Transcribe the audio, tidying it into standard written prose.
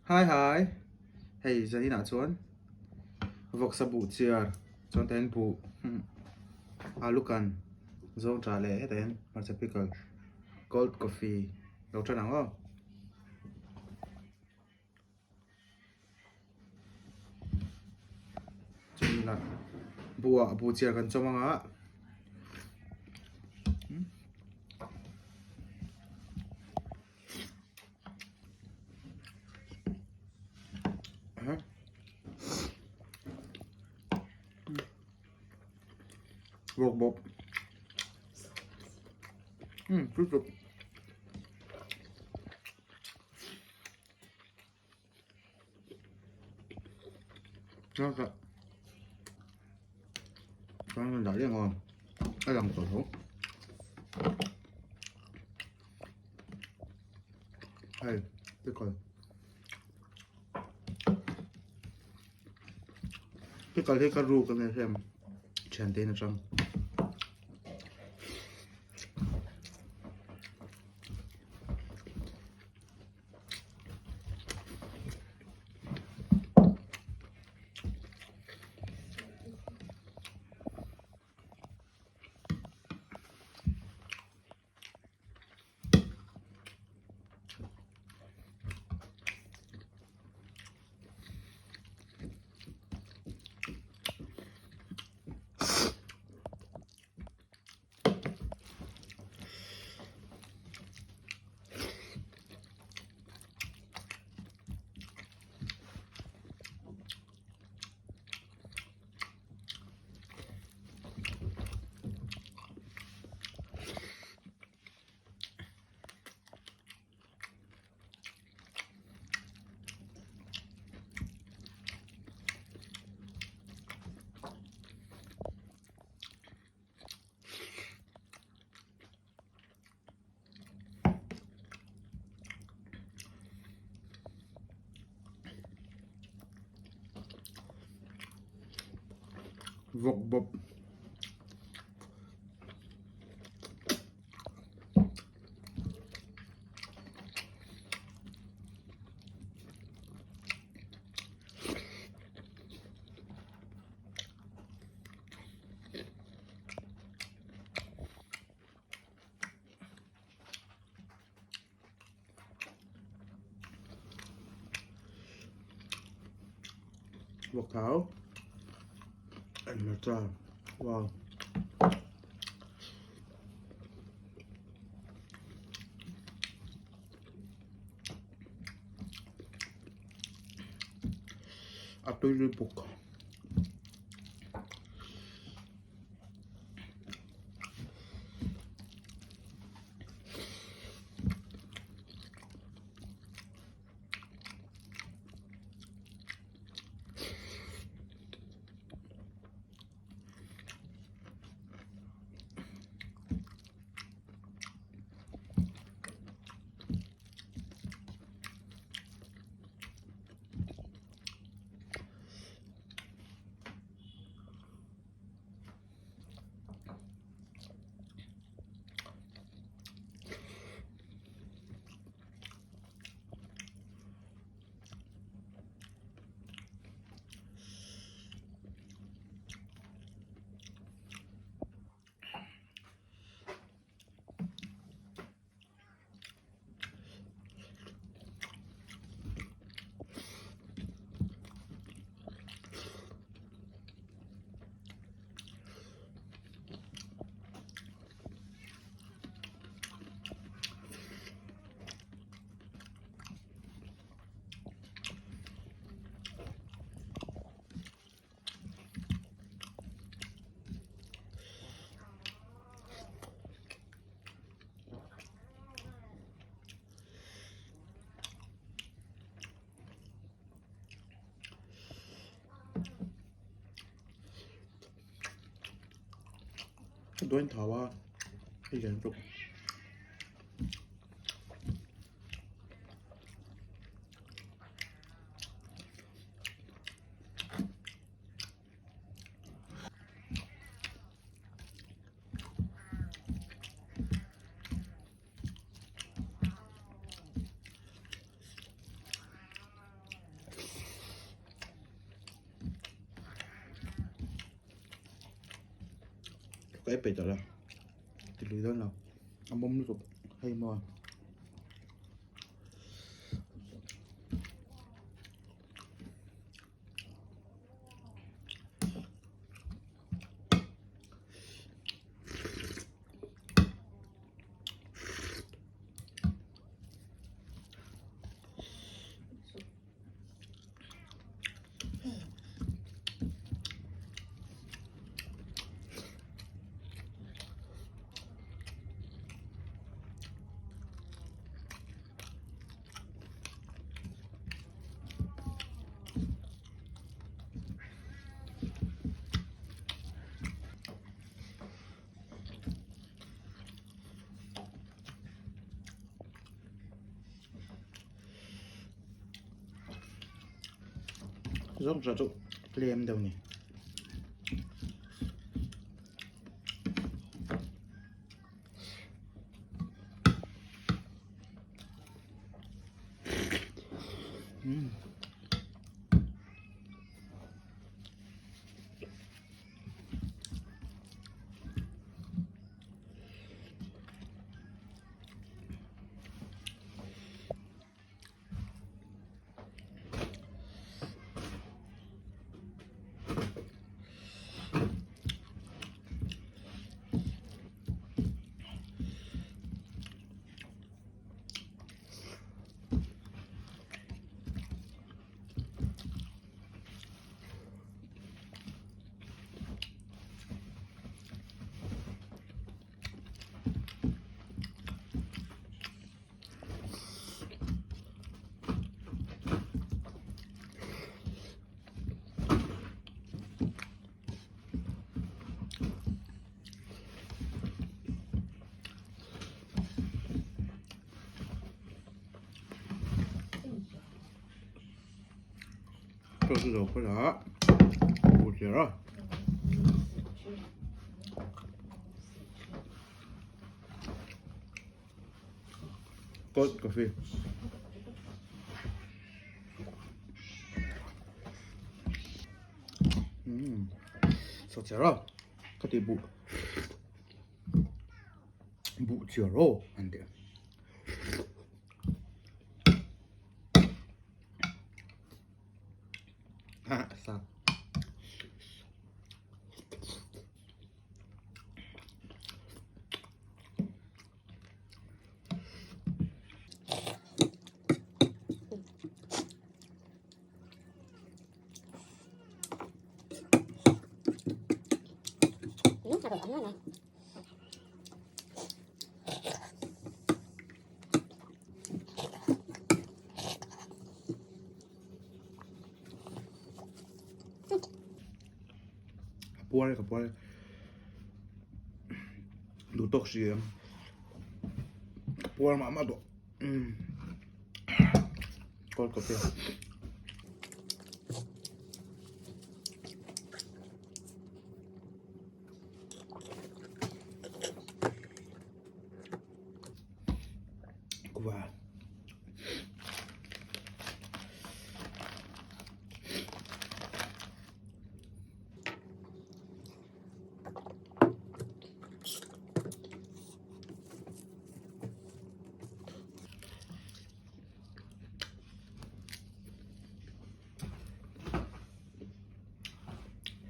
Hi hi hei zanin ah chuan vawksa buh chiar chuan tah hian buh alu kan zawng tah leh hetah hian hmarcha pickle cold coffee lo tan ang aw. Chumi lah buh ah buh chiar kan chawm anga vawk bawk umm tui tuk. Chuan dah reng aw a lang tawh tho hei pickle pickle hi ka ruk a nia hriam thiante in atang. Vawk bawp. Vawk thau and hmarcha wow. A tui lui bawk. Dawn thau a hei lian bawk. ei peih tawh lo ti lui dawn lo a mawm lutuk hei maw. Zawng tha chu tlem deuh ni. 这是肉回来，不吃了。Cold coffee. So chiar a, ka ti buh buh chiar aw an ti. Ha sa. A puar e ka puar e duh tawk si ang ka puar mah mah tawh cold coffee.